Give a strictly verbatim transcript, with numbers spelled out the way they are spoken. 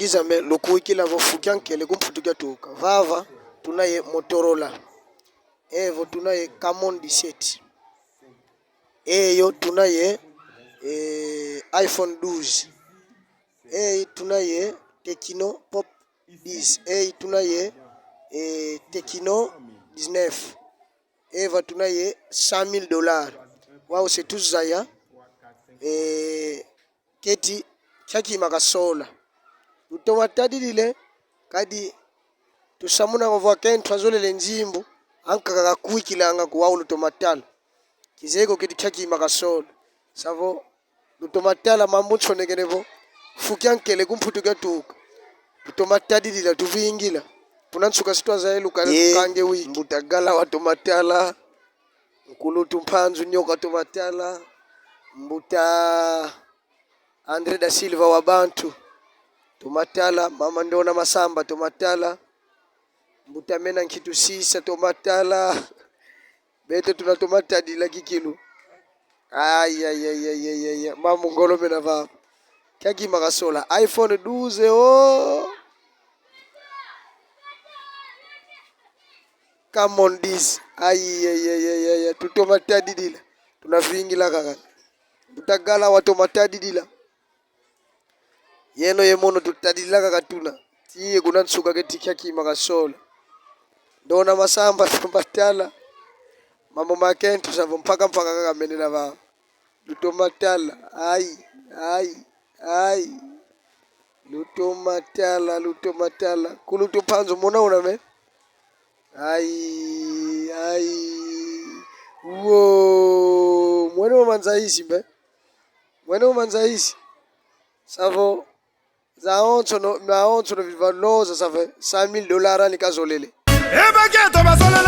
Kizame lukwikila vo fu kiankele ku Mputu kiatuka. Vava tuna ye Motorola. Evo tuna ye Camon dix-sept. Eyo tuna ye, eh, iPhone douze. Eyi tuna ye Tecno Pop dix. Eyi tuna ye, eh, Tecno dix-neuf. Eva tuna ye cent mille dollars. Wau se tuzaya, eh, keti kia kima kasola. Lutoma tadilila, kadi tusamunanga vo akento azolele nzimbu, ankaka kakwikilanga ko, wau lutoma tala. Kizeye ko keti kia kima kasola. Savo, lutoma tala mambu nsonekene vo fu kiankele ku Mputu kiatuka. Lutoma tadilila, tuvingila. Kuna nsuka si twazaya luka ye tukange wiki. Mbuta Gala watoma tala. Nkulutu Mpanzu Nyoka toma tala. Mbuta André da Silva wa bantu toma tala. Mama Ndona Masamba toma tala. Mbuta Mena Nkitu Sisa toma tala. Beto tuna toma tadila kikilu. Ai, ai, ai, ai, ai, ai, ai. Mambu ngolo mena vava. Kia kima kasola. iPhone douze, oh. Camon dix. Ai, ai, ai, ai, ai, ai. Tutoma tadilila. Tunavingila kaka. Mbuta Gala watoma tadilila. Yeno ye mono tutadilila kaka tuna. Tiye kuna nsuka keti kia kima kasola. Ndona Masamba toma tala. Mambu makento savo mpaka mpaka kaka menena vava. Lutoma tala. Ai, ai, ai. Lutoma tala, lutoma tala. Nkulutu Mpanzu mona una me. Ai, ai. Wo, mwene wa manza isi mbe. Mwene wa manza isi. Savo, zawonsono, nawonsono viva loza savo, cent mille dollars ni kazolele. E bakento bazola